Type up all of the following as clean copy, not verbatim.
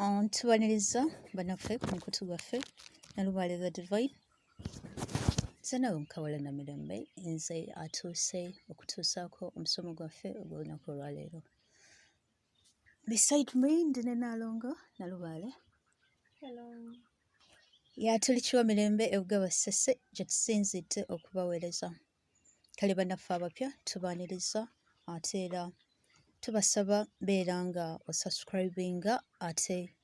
Tubaniriza bannaffe ku mukutu gwaffe Nalubaale the Divine. Nze naawe Mukawala Namirembe, nze atuuse okutuusaako omusomo gwaffe ogw'olunaku olwaleero. Beside me ndi ne Nnaalongo Nalubaale. Hello. Ya tuli kiwa mirembe e Bugaba Ssese gye tusinzidde okubaweereza. Kale bannaffe abapya tubaaniriza ate era tubasaba beera nga osubscribinga ate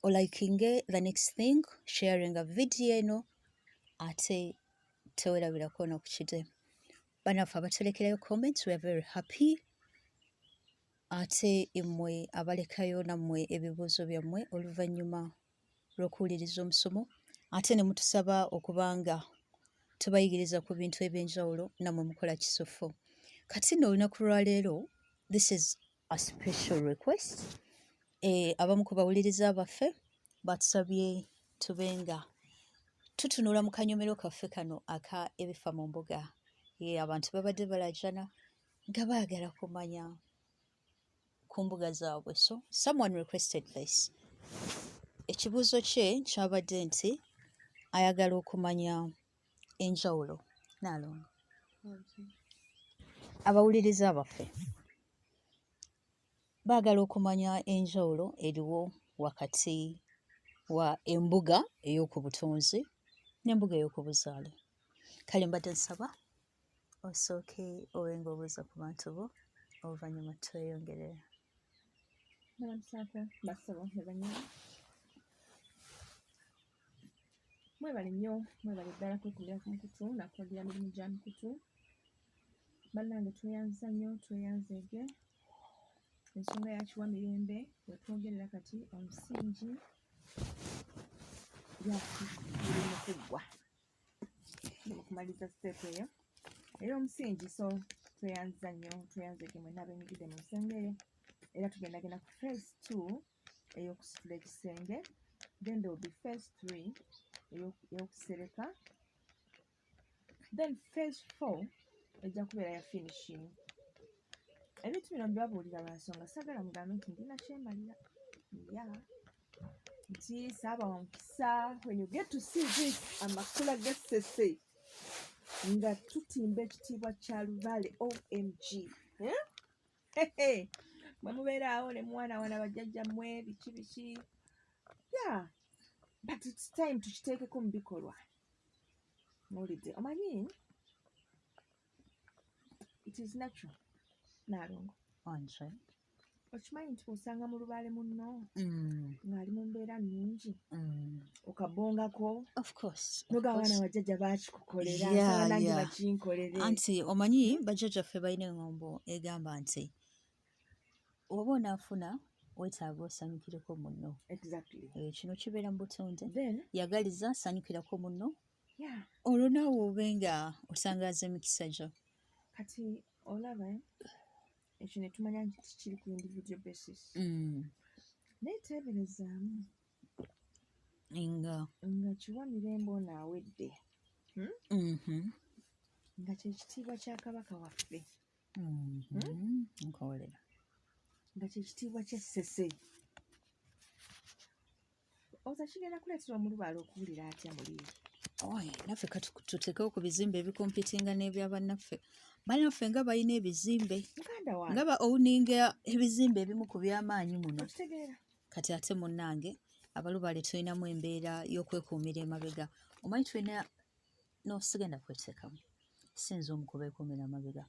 olikinge the next thing sharinga vidiyo eno ate tewerabira kwona ku kide. Bannaffe abatulekerayo comments, we are very happy, ate mmwe abalekayo nammwe ebibuuzo byammwe oluvannyuma lw'okuwuliriza omusomo ate ne mutusaba okuba nga tubayigiriza ku bintu eby'enjawulo, nammwe mukola kisufu. Kati nno olunaku lwaleero, this is a special request. Abamu ku bawuliriza baffe batusabye tube nga tutunula mu kanyomero kaffe kano aka ebifa mu mbuga. Ye abantu babadde balajana nga baagala kumanya ku mbuga zaabwe, so someone requested this. Ekibuuzo kye kyabadde nti ayagala okumanya enjawulo. Naalongo, abawuliriza baffe baagala okumanya enjawulo eriwo wakati wa embuga ey'oku butonzi n'embuga ey'oku buzaale. Kale mbadde nsaba osooke obe ng'obuuza ku bantu bo, oluvannyuma tweyongerera. Mulamusaako bassebo ne bannyabo. Mwebale nnyo, mwebale ddala kwekuumira ku mukutu nakuwagira mirimu gya mikutu. Bannange tweyanza nnyo, tweyanzeege. Ensonga ya kiwa mirembe wetwogerera kati omusingi guli mu kuggwa. Ndi mu kumaliriza step eyo ey'omusingi, so tweyanza nnyo, tweyanzeege mwenna abenyigidde mu nsonga eyo. Era tugendagenda ku phase 2 ey'okusitula ekisenge, then there will be phase 3 ey'okusereka, then phase 4 ejja kubeera ya finishing. Ebintu bino mbibabuulira lwa nsonga, saagala mugambe nti ndina kyemalira ya nti saabawa mukisa. When you get to see this, amakula g'essese nga tutimba ekitiibwa kya Lubaale, OMG, eh? Mwe mubeera awo ne muwaanawaana bajjajjammwe biki biki, yeah, but it's time tukiteekeko mu bikolwa. Muwulidde? Omanyi it is natural, Naalongo. Wanje. Okimanyi nti bw'osanga mu lubaale munno ng'ali mu mbeera nnungi, okabongako Of course. Of nogamba course. na bajjajja baakikukolera, nsaba nange bakinkolere. Anti omanyi bajjajjaffe balina eŋŋombo egamba nti oba onaafuna weetaaga osanyukireko munno. Kino kibeera mu butonde. Then yagaliza, sanyukirako munno, olwo naawe obe nga osangaaza emikisa gyo. Kati olaba ekyo ne tumanya nti kiri ku individual basis, naye teeberezaamu nga nga kiwa mirembe ono awedde, nga kyekitiibwa kya Kabaka waffe, Nkowolera. Nga kyekitiibwa ky'essese, oza kigenda kuleetera omulubaale okuwulira atya muli? Oy, naffe kati tuteekewo ku bizimbe ebikompitinga n'ebya bannaffe. Bannaffe nga balina ebizimbe muganda wange nga ba owninga ebizimbe ebimu ku by'amaanyi muno. Okitegeera? Kati ate munnange abalubaale tulinamu embeera y'okwekuumira emabega. Omanyi tulina no sigenda kweteekamu, sinza omu ku beekuumira amabega.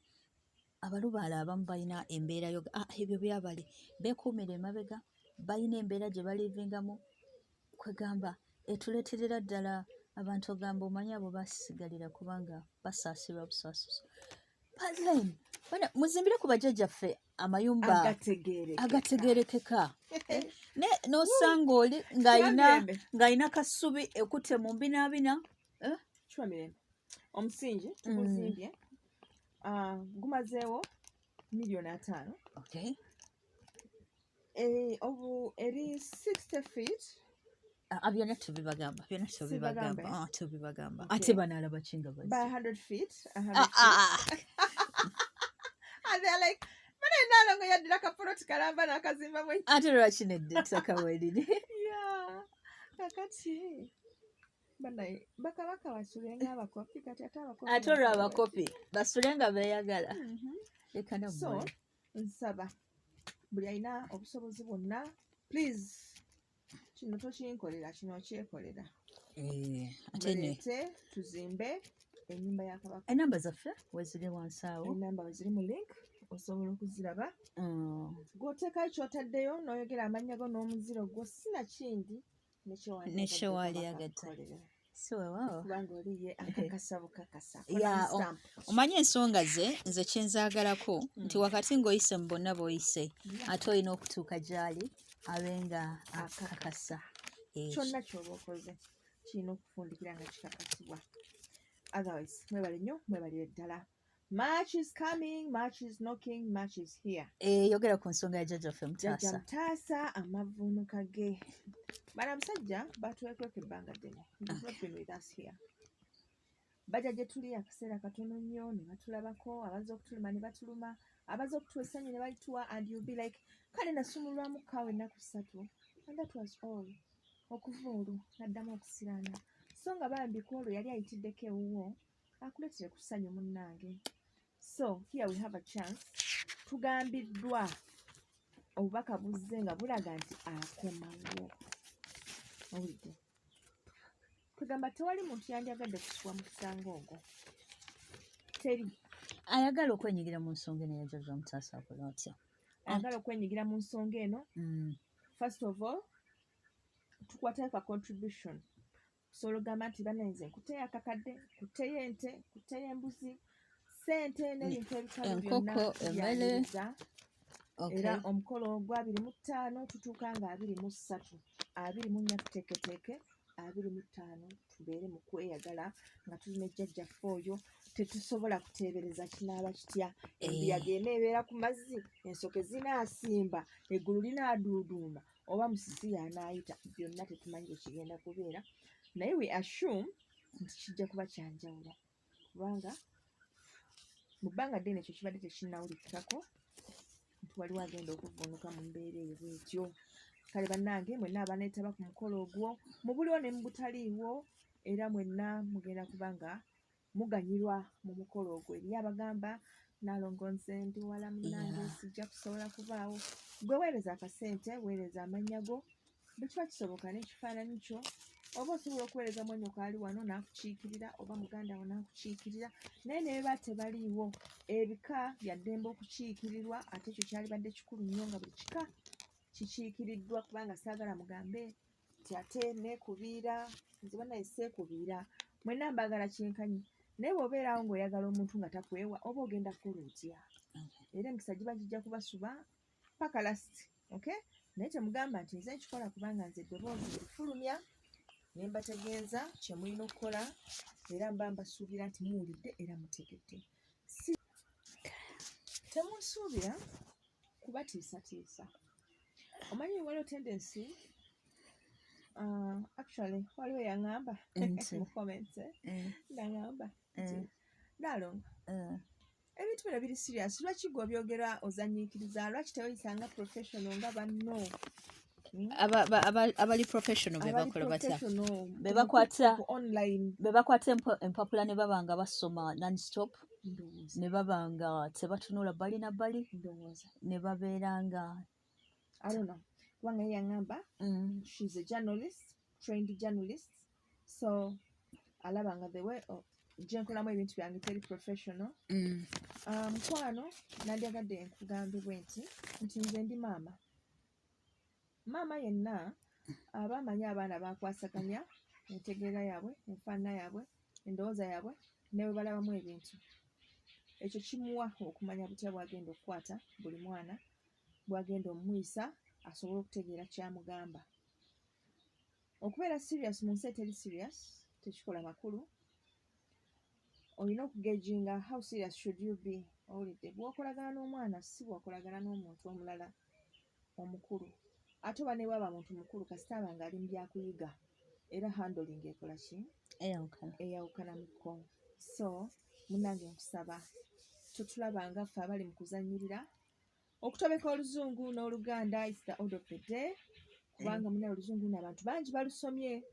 Abalubaale abamu balina embeera yo, ah, ebyo byabali beekuumira emabega, balina embeera gye balivingamu, kwegamba etuleeterera ddala abantu ogamba omanyi abo basigalira kubanga basaasirwa busaasizi. But then, bana muzimbire ku bajjajjaffe amayumba agategeerekeka. Agategeerekeka. Ne n'osanga oli ng'alina Kiwa mirembe. ng'alina kasubi ekutte mu mbinaabina. Eh? Kiwa mirembe omusingi tuguzimbye. Ah, gumazeewo 50 million. Obu eri 60 feet. Ah, ah, byonna tubibagamba, byonna tubibagamba. Sibagambe? Ah, tubibagamba. Okay. Ate banaalaba ki nga bazze? By 100 feet, 100 Ah, feet. ah, ah. And they're like, bane Naalongo yaddira kapoloti kalamba n'akazimbamu. Ate lwaki nedda, ettaka weriri. Yeah. Kakati banaye bakabaka basule nga abakopi, kati ate abakopi Ate olwo bakola abakopi basule nga beeyagala. Leka So nammwe. Nsaba buli alina obusobozi bwonna, please, kino tokinkolera, kino okyekolera. Eh, ate ne Muleete tuzimbe ennyumba ya Kabaka. Enamba zaffe weziri wansi awo. Enamba weziri mu link, osobola okuziraba. Gw'oteekayo ky'otaddeyo n'oyogera amannya go n'omuziro gwo, sinakindi Nekyewandiyagadde. Si weewaawo. Kubanga oli ye akakasa bukakasa. Yeah, Stamp. Omanye ensonga ze nze kyenzaagalako nti wakati ng'oyise mu bonna b'oyise, ate olina okutuuka gy'ali abe nga akakasa. Eh, Kyonna ky'oba okoze kirina okufundikira nga kikakasibwa. Otherwise mwebale nnyo, mwebalire ddala. March is coming, March is knocking, March is here. Eh, yogera ku nsonga ya jjajjaffe Jjajja Mutaasa. Mutaasa, amavuunuka ge. Bana musajja batwekweka ebbanga ddene. He has not been with us here. Bajja gye tuli akaseera katono nnyo ne batulabako, abazze okutuluma ne batuluma, abazze okutuwa essanyu ne balituwa, and you'll be like, kale nasumulwamu kaawa ennaku 3, and that was all. Okuva olwo n'addamu okusiraana. So nga bambi ku olwo yali ayitiddeko ewuwo akuleetere ku ssanyu munnange. So here we have a chance. Tugambiddwa obubaka buzze nga bulaga nti akomawo. Owulidde? Kugamba tewali muntu yandyagadde kusibwa mu kisanga ogwo. Teri. Ayagala okwenyigira mu nsonga eno ya jjajja Mutaasa akola atya? Ayagala okwenyigira mu nsonga eno. First of all, tukwatayo ka contribution. Osobola okugamba nti bannange nze nkuteyo akakadde, nkuteyo ente, nkuteyo embuzi, ssente n'ebintu ebikalu byonna Enkoko, emmere. tubyaniriza. Era omukolo gwa 25 tutuuka nga 23, 24 tuteeketeeke, 25 tubeere mu kweyagala nga tuli ne jjajjaffe oyo. Tetusobola kuteebereza kinaaba kitya. Embuyaga eneebeera ku mazzi, ensoke zinaasimba, eggulu linaaduuduuma, oba musisi y'anaayita, byonna tetumanyi bwe kigenda kubeera. Naye we assume nti kijja kuba kya njawulo kubanga mu bbanga ddene ekyo kibadde tekinnawulikikako nti waliwo agenda okuvvuunuka mu mbeera eyo bw'etyo. Kale bannange mwenna abaneetaba ku mukolo ogwo, mu buliwo ne mu butaliiwo, era mwenna mugenda kuba nga muganyirwa mu mukolo ogwo. Eriyo abagamba, Naalongo nze ndi wala munnange, sijja kusobola kubaawo. Gwe weereza akasente, weereza amannya go, bwe kiba kisoboka n'ekifaananyi kyo, oba osobola okuweereza mwannyoko ali wano n'akukiikirira oba muganda wo n'akukiikirira, naye ne bwe baba tebaliiwo, ebika bya ddembe okukiikirirwa, ate ekyo kyalibadde kikulu nnyo nga buli kika kikiikiriddwa, kubanga saagala mugambe nti ate neekubiira, nze bannaye seekubiira, mwenna mbaagala kyenkanyi. Naye bw'obeerawo ng'oyagala omuntu nga takwewa, oba ogenda kukola otya? Era emikisa giba gijja kubasuba paka last, okay? Naye temugamba nti nze nkikola kubanga nze eddoboozi ndifulumya ne mbategeeza kye mulina okukola, era mba mbasuubira nti muwulidde era mutegedde. Si temunsuubira kubatiisatiisa. Omanyi waliwo tendency, actually waliwo yaŋŋamba Nti? mu comments, eh, naŋŋamba nti Naalongo, ebintu bino biri serious, lwaki gwe obyogera ozannyiikiriza, lwaki teweyisa nga professional nga banno? Hmm? Abali professional be Abali bakola batya? professional Be bakwata- ku online. Be bakwata empapula ne baba nga basoma non-stop, Ndowooza. ne baba nga tebatunula bbali na bbali, Ndowooza. ne babeera nga I don't know, kubanga ye yaŋŋamba she's a journalist, trained journalist, so alaba nga the way gye nkolamu ebintu byange teri professional. Mukwano, nandyagadde nkugambe bwe nti nze ndi maama. Maama yenna aba amanyi abaana bakwasaganya entegeera yaabwe, enfaanana yaabwe, endowooza yaabwe ne bwe balabamu ebintu. Ekyo kimuwa okumanya butya bw'agenda okukwata buli mwana, bw'agenda omumuyisa asobole okutegeera ky'amugamba. Okubeera serious mu nsi eteri serious tekikola makulu. Olina okugauginga how serious should you be. Owulidde? Bw'okolagana n'omwana si bw'okolagana n'omuntu omulala omukulu. Ate oba ne bw'aba muntu mukulu, kasita aba ng'ali mu byakuyiga, era handling ekola ki? Eyawukana. Eyawukanamukko. So munnange nkusaba totulaba nga ffe abali mu kuzannyirira. Okutobeka oluzungu n'oluganda is the order of the day, kubanga muna oluzungu n'abantu bangi balusomye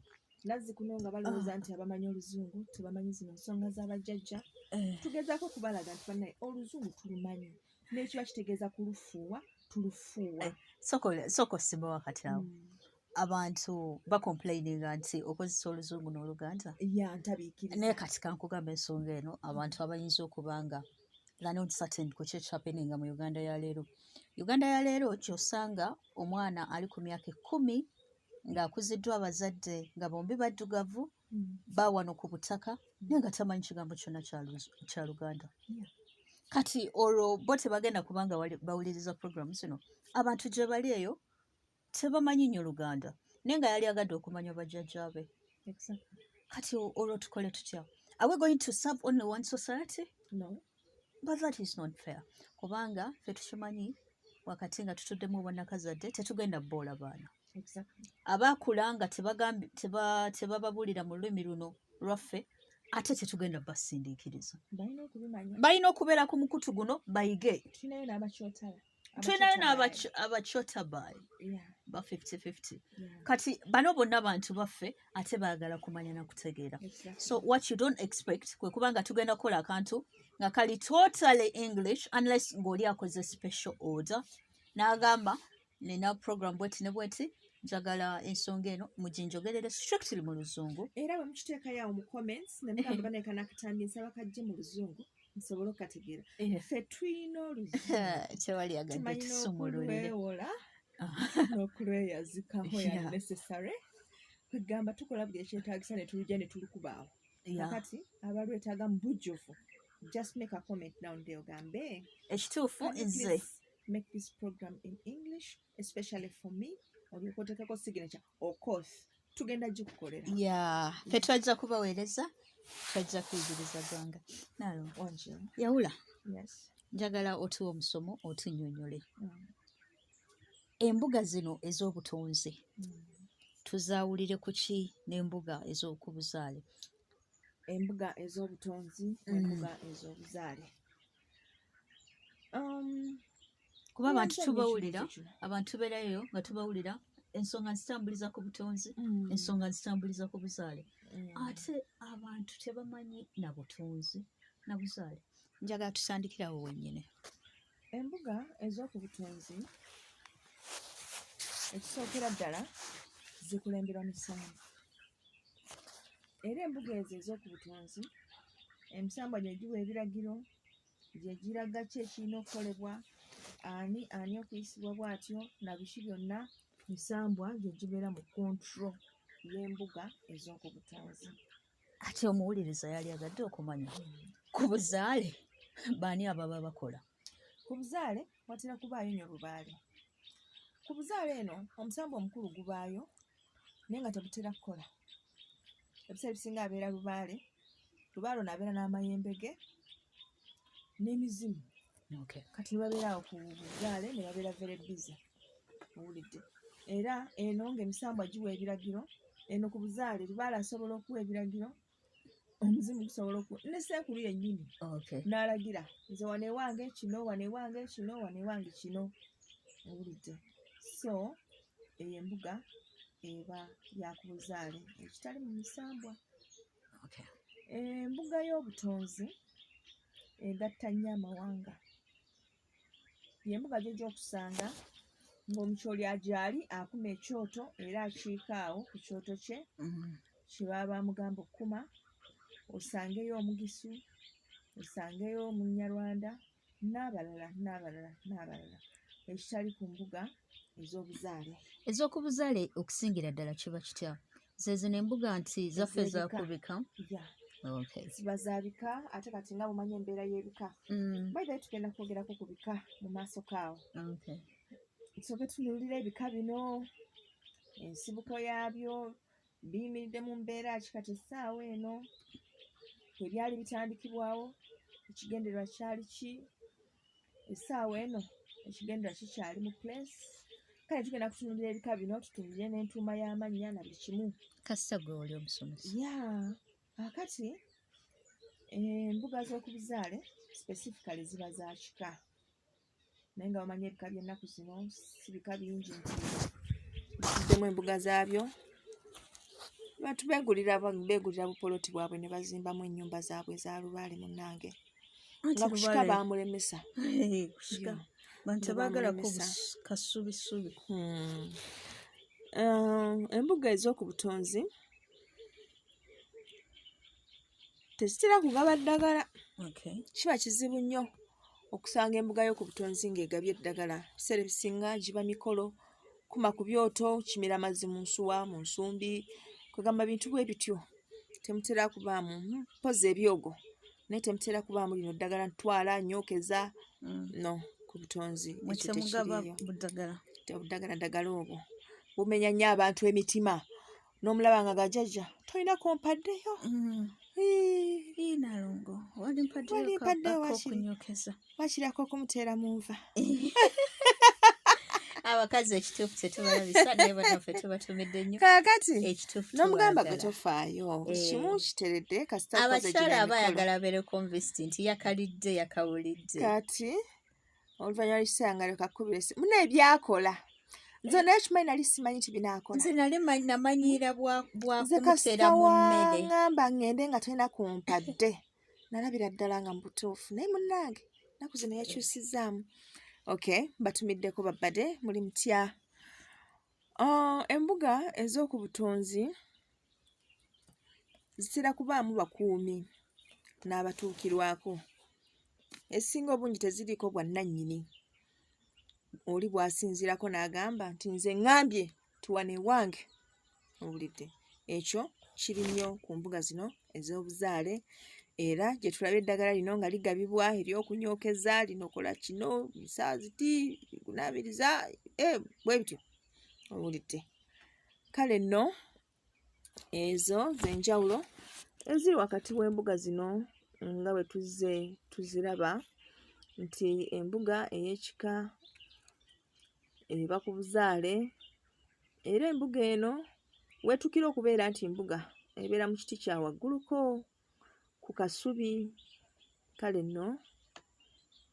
nazzi kuno nga balowooza nti abamanyi oluzungu tebamanyi zino nsonga z'abajjajja. Tugezaako okubalaga nti bannaye oluzungu tulumanyi, n'ekiba kitegeeza kulufuuwa tulufuuwa. Sooka osime wakati awo. Abantu bacomplaininga nti okozesa oluzungu n'oluganda. Ya, ntabiikiriza. Naye kati kankugamba ensonga eno, abantu abayinza okuba nga they're not certain ku ki ekihappeninga mu Uganda ya leero. Uganda ya leero ky'osanga omwana ali ku myaka 10 ng'akuziddwa abazadde nga bombi baddugavu, bawano ku butaka, naye nga tamanyi kigambo kyonna kya Luganda. Kati olwo bo tebagenda kubanga bawuliriza program zino. Abantu gye bali eyo tebamanyi nnyo Luganda, naye nga yali agadde okumanya bajjajjaabe. Kati olwo tukole tutya? Are we going to serve only one society? No. But that is not fair, kubanga ffe tukimanyi wakati nga tutuddemu obwannakazadde tetugenda bboola baana. Abaakula nga tebababuulira mu lulimi luno lwaffe, ate tetugenda basindiikiriza. Balina okubimanya. Balina okubeera ku mukutu guno bayige. Tulinayo n'abakyotala. Tulinayo n'abakyotabayi ba 50-50. Kati bano bonna bantu baffe, ate baagala kumanya na kutegeera. So what you don't expect kwe kubanga tugenda kukola akantu nga kali totally English, unless ng'oli akoze special order n'agamba nina program bweti ne bweti, njagala ensonga eno muginjogerere strictly mu luzungu. Era bwe mukiteekayo awo mu comments ne mugamba bannange n'akatambi nsaba kajje mu luzungu nsobole okukategeera. Ffe tulina oluzungu. Tewali agadde Tumanyi tusumululire. n'okulwewola n'okulweyazikako ya necessary. Kwegamba tukola buli ekyetaagisa ne tulujja ne tulukubaawo. Kakati abalwetaaga mu bujjuvu, just make a comment down there ogambe, Ekituufu "Can you nze please make this program in English, especially for me?" Olyoka oteekako signature okoth, tugenda gikukolera. Ya, ffe twajja kubaweereza, twajja kuyigiriza ggwanga. Nalo Wangi. yawula. Yes. Njagala otuwa omusomo otunnyonnyole embuga zino ez'obutonzi tuzaawulire ku ki n'embuga ez'okubuzaale. Embuga ez'obutonzi, embuga ez'obuzaale. Kuba abantu Nyanza tubawulira, nnyo ekibuuzo kino. Abantu tubeerayo nga tubawulira ensonga nzitambuliza ku butonzi, ensonga nzitambuliza ku buzaale, ate abantu tebamanyi na butonzi na buzaale. Njagala tutandikirawo wennyini. Embuga ez'okubutonzi, ekisookera ddala zikulemberwa misambwa, era embuga ezo ez'okubutonzi emisambwa gye giwa ebiragiro, gye giraga ki ekirina okukolebwa, ani ani okuyisibwa bw'atyo na biki byonna. Misambwa gye gibeera mu control y'embuga ez'okubutonzi. Ate omuwuliriza yali agadde okumanya ku buzaale baani ababa bakola. Ku buzaale watera kubaayo nnyo lubaale. Ku buzaale eno omusambwa omukulu gubaayo, naye nga tebutera kukola. Ebiseera ebisinga abeera lubaale. Lubaale ono abeera n'amayembe ge n'emizimu. Kati ne babeera awo ku buzaale ne babeera very busy, owulidde? Era eno ng'emisambwa giwa ebiragiro. Eno ku buzaale lubaale asobola okuwa ebiragiro, omuzimu gusobola okuwa, ne ssenkulu yennyini n'alagira, nze wano ewange kino, wano ewange kino, wano ewange kino, owulidde? So eyo embuga eba ya ku buzaale, ekitali mu misambwa. Embuga y'obutonzi egatta nnyo amawanga. Y'embuga gy'ojja okusanga ng'omukyoli gy'ali akuma ekyoto, era akiika awo ku kyoto kye kye baba bamugamba okukuma, osangeyo omugisu, osangeyo omunyarwanda n'abalala n'abalala n'abalala, ekitali ku mbuga ez'obuzaale. Ez'okubuzaale okusingira ddala kiba kitya? Ze zino embuga nti zaffe Ez'ebika. Zakubika. Ya. Ziba za bika, ate kati nga bw'omanyi embeera y'ebika. By the way, tugenda kwogerako ku bika mu maaso kaawo. Tusooke tutunuulire ebika bino, ensibuko yaabyo, biyimiridde mu mbeera ki kati essaawa eno, bwe byali bitandikibwawo ekigendererwa kyali ki, essaawa eno ekigendererwa kikyali mu place. Kale tugenda kutunuulira ebika bino, tutunuulire n'entuuma y'amannya na buli kimu. Kasita gwe oli omusomesa. Ya, kaakati embuga z'okubuzaale specifically ziba za kika. Naye nga bamanyi ebika by'ennaku zino si bika bingi nti bituddemu embuga zaabyo. Bantu beegulira bupoloti bwabwe ne bazimbamu ennyumba zaabwe eza lubaale munnange. Anti Nga ku kika lubaale baamulemesa. Hey, ku kika. Yo. Bantu Nga baagalako bamulemesa. kasubisubi. Embuga ez'oku butonzi tezitera kugaba ddagala. Kiba kizibu nnyo okusanga embuga y'oku butonzi ng'egabye eddagala. Ebiseera ebisinga giba mikolo, kuma ku byoto, kimira mazzi mu nsuwa, mu nsumbi, kwegamba bintu bwe bityo. Temutera kubaamu, mpozzi ebyogo, naye temutera kubaamu lino ddagala ntwala, nyookeza, no, ku butonzi Mwe ekyo temugaba tekiriiyo. buddagala. Obuddagala ddagala obwo bumenya nnyo abantu emitima. N'omulaba nga gajjajja tolina kompaddeyo. Hii. Ii, Nalongo, walimpaddeyo Walimpaddeyo wakiri. ak'okunyokeza. Wakiri ak'okumuteera mu nva. Abakazi ekituufu tetubalabisa, naye bannaffe tubatumidde nnyo. Kaakati Ekituufu n'omugamba gwe tubaagala. tofaayo, buli kimu kiteredde kasita tukoze Abakyala gino emikolo. abaayagala abeere convinced nti yakalidde, yakawulidde. Kati oluvannyuma lw'ekiseera nga leka kkubira essimu, munno ebyakola. Nze naye kimanyi nali simanyi nti binaakola. Nze nali namanyiira bwa Nze kumuteera kasita mu mmere. waŋŋamba ŋŋende nga tolina kumpadde. Nalabira ddala nga mu butuufu. Naye munnange ennaku zino yakyusizzaamu. Okay, mbatumiddeko babbade muli mutya. Embuga ez'oku butonzi zitera kubaamu bakuumi n'abatuukirwako. Ezisinga obungi teziriiko bwannannyini. Oli bw'asinziirako n'agamba nti nze ŋŋambye nti wano ewange. Owulidde. Ekyo kiri nnyo ku mbuga zino ez'obuzaale era gye tulabye eddagala lino nga ligabibwa ery'okunyookeza, lino kola kino, bisaaziti, kunaabiriza, bwe bityo. Owulidde. Kale nno ezo z'enjawulo eziri wakati w'embuga zino nga bwe tuzze tuziraba nti embuga ey'ekika eba ku buzaale era embuga eno weetuukira okubeera nti mbuga ebeera mu kiti kya wagguluko ku kasubi. Kale nno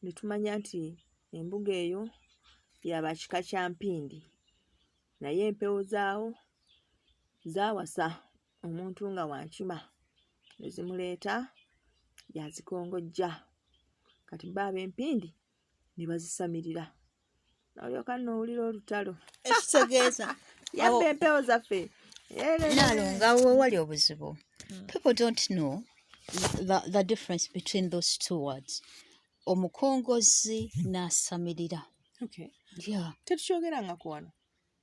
ne tumanya nti embuga eyo ya ba kika kya mpindi naye empewo zaawo zaawasa omuntu nga wa nkima ne zimuleeta yazikongojja. Kati bo ab'empindi ne bazisamirira. N'olyoka nno owulira olutalo. Ekitegeeza. Yabba empewo zaffe. Nalongo, awo we wali obuzibu. People don't know the difference between those two words. Omukongozi n'asamirira. Okay. Yeah. Tetukyogerangako wano.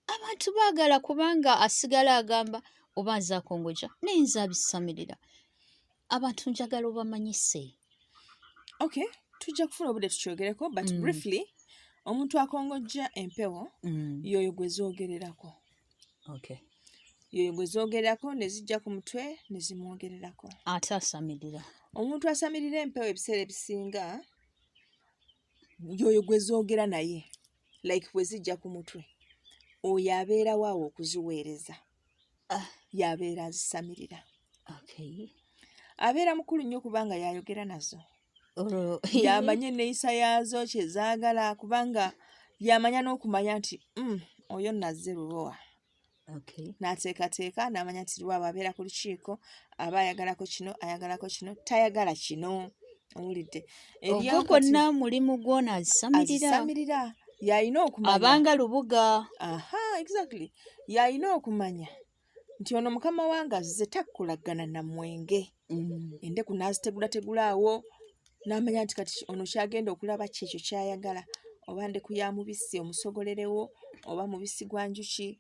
Abantu baagala kubanga asigala agamba oba nze akongojja naye nze abisamirira. Abantu njagala obamanyise. Okay, tujja kufuna obudde tukyogereko but briefly omuntu akongojja empewo y'oyo gwe zoogererako. Y'oyo gwe zoogererako ne zijja ku mutwe ne zimwogererako. Ate asamirira. Omuntu asamirira empewo ebiseera ebisinga y'oyo gwe zoogera naye like bwe zijja ku mutwe oyo abeerawo awo okuziweereza. Y'abeera azisamirira. Abeera mukulu nnyo kubanga y'ayogera nazo. Y'amanya enneeyisa yaazo kye zaagala kubanga y'amanya n'okumanya nti oyo nno azze Lubowa. N'ateekateeka n'amanya nti Lubowa bw'abeera ku lukiiko aba ayagalako kino, ayagalako kino, tayagala kino. Owulidde. Ogwo gwonna mulimu gw'ono azisamirira. Azisamirira. Y'alina okumanya. Abanga Lubuga. Aha, exactly. Y'alina okumanya nti ono mukama wange azze takolagana na mwenge. Endeku n'azitegulategula awo n'amanya nti kati ono ky'agenda okulaba kyekyo ky'ayagala oba ndeku ya mubisi omusogolerewo oba mubisi gwa njuki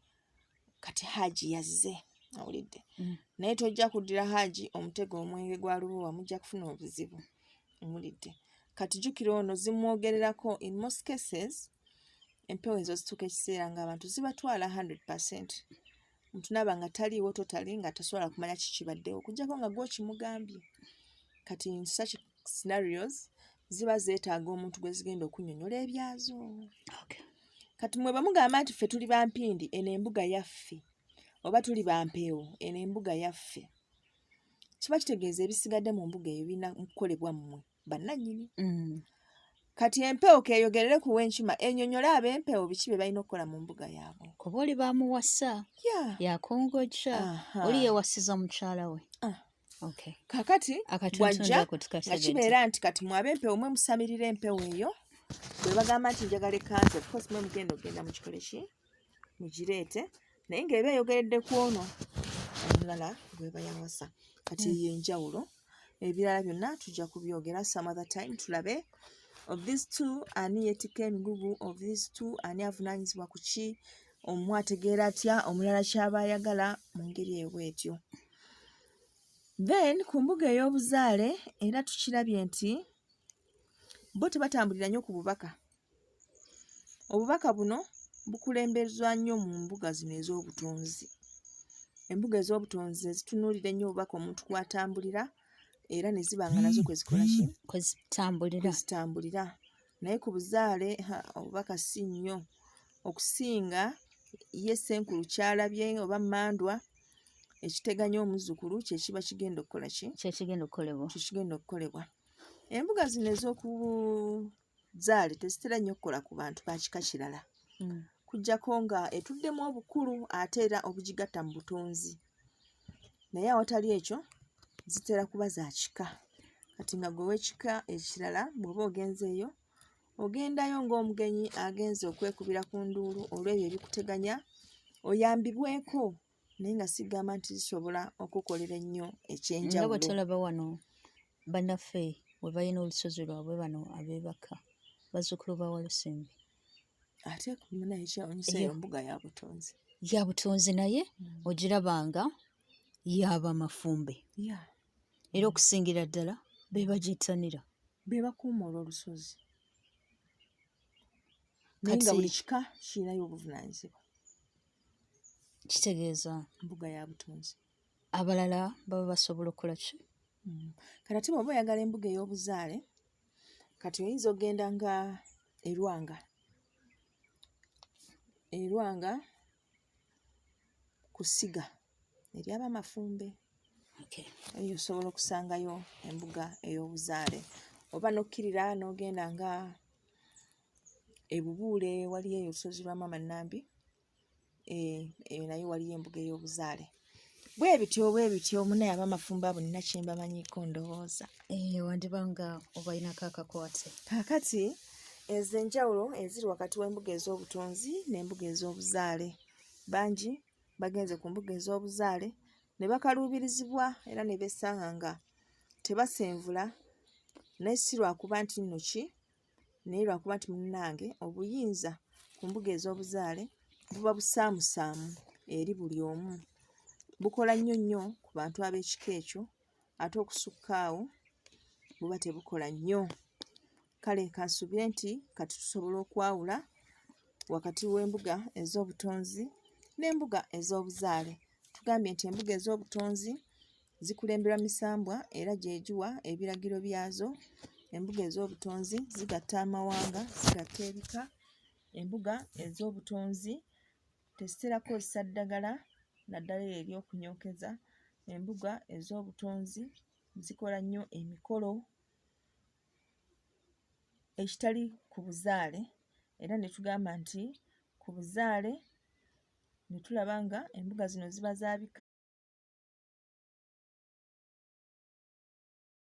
kati Haji yazze. Owulidde. Naye tojja kuddira Haji omutego omwenge gwa Lubowa mujja kufuna obuzibu. Owulidde. Kati jjukira ono zimwogererako in most cases empewo ezo zituuka ekiseera ng'abantu zibatwala 100%. Omuntu n'aba nga taliiwo totally nga tasobola kumanya kikibaddewo okuggyako nga gwe okimugambye. Kati in such scenarios ziba zeetaaga omuntu gwe zigenda okunnyonnyola ebyazo. Kati mwe bwe mugamba nti ffe tuli ba mpindi eno embuga yaffe oba tuli ba mpeewo eno embuga yaffe kiba kitegeeza ebisigadde mu mbuga eyo birina kukolebwa mmwe bannannyini. Kati empewo keeyogerere ku w'enkima ennyonnyole ab'empewo biki bye balina okukola mu mbuga yaabwe. Kuba oli bamuwasa yakongojja, oli yewasiza mukyala we. Okay. Kakati Akatuntundu bw'ajja ako nga tukategedde. kibeera nti kati mwe ab'empewo mwe musamirira empewo eyo, bwe bagamba nti njagala ekkanzu, of course mwe mugenda okugenda mukikole ki, mugireete, naye ng'eba eyogeredde ku ono omulala gw'eba yawasa. Kati eyo enjawulo. Ebirala byonna tujja kubyogera some other time, tulabe of these two ani yeetikka emigugu, of these two ani avunaanyizibwa ku ki, omu ategeera atya omulala ky'aba ayagala mu ngeri eyo bw'etyo. Then ku mbuga ey'obuzaale era tukirabye nti bo tebatambulira nnyo ku bubaka. Obubaka buno bukulembezwa nnyo mu mbuga zino ez'obutonzi. Embuga ez'obutonzi ezitunuulira ennyo obubaka omuntu kw'atambulira era ne ziba nga nazo kwe zikola ki? Kwe zitambulira. Kwe zitambulira. Naye ku buzaale obubaka si nnyo. Okusinga ye ssenkulu ky'alabye oba mmandwa ekiteganya omuzzukulu kye kiba kigenda okukola ki? Kye kigenda okukolebwa. Kye kigenda okukolebwa. Embuga zino ez'okubuzaale tezitera nnyo kukola ku bantu ba kika kirala. Kuggyako nga etuddemu obukulu ate era obugigatta mu butonzi. Naye awatali ekyo zitera kuba za kika. Kati nga ggwe ow'ekika ekirala bw'oba ogenzeeyo, ogendayo ng'omugenyi agenze okwekubira ku nduulu olw'ebyo ebikuteganya oyambibweko, naye nga sigamba nti zisobola okukolera ennyo ekyenjawulo. Nga bwe tulaba wano bannaffe we balina olusozi lwabwe bano abeebaka bazzukulu ba Walusimbi. Ate naye kyewuunyisa eyo mbuga ya butonzi. Ya butonzi naye ogiraba nga yaba mafumbe. Era okusingira ddala be bagyettanira. Be bakuuma olw'olusozi. Naye nga buli kika kirinayo obuvunaanyizibwa. Kitegeeza mbuga ya butonzi. Abalala baba basobola okukola ki? Kati ate bw'oba oyagala embuga ey'obuzaale, kati oyinza okugenda nga Erwanga. Erwanga ku ssiga ery'Abamafumbe. Eyo osobola okusangayo embuga ey'obuzaale. Oba n'okkirira n'ogenda nga e Bubuule waliyo eyo olusozi lwa Maama Nambi, eyo nayo waliyo embuga ey'obuzaale. Bwe bityo bwe bityo munnaye ab'amafumbe abo nnina kye mbamanyiiko ndowooza. Wandiba nga obalinako akakwate. Kaakati ezo enjawulo eziri wakati w'embuga ez'obutonzi n'embuga ez'obuzaale. Bangi bagenze ku mbuga ez'obuzaale ne bakaluubirizibwa era ne beesanga nga tebasenvula, naye si lwakuba nti nno ki, naye lwakuba nti munnange obuyinza ku mbuga ez'obuzaale buba busaamusaamu eri buli omu. Bukola nnyo nnyo ku bantu ab'ekika ekyo, ate okusukka awo buba tebukola nnyo. Kale kansuubire nti kati tusobola okwawula wakati w'embuga ez'obutonzi n'embuga ez'obuzaale. Tugambye nti embuga ez'obutonzi zikulemberwa misambwa era gye giwa ebiragiro byazo. Embuga ez'obutonzi zigatta amawanga, zigatta ebika. Embuga ez'obutonzi tezitera kukozesa ddagala naddala eryo ery'okunyookeza. Embuga ez'obutonzi zikola nnyo emikolo ekitali ku buzaale, era ne tugamba nti ku buzaale ne tulaba nga embuga zino ziba za bika.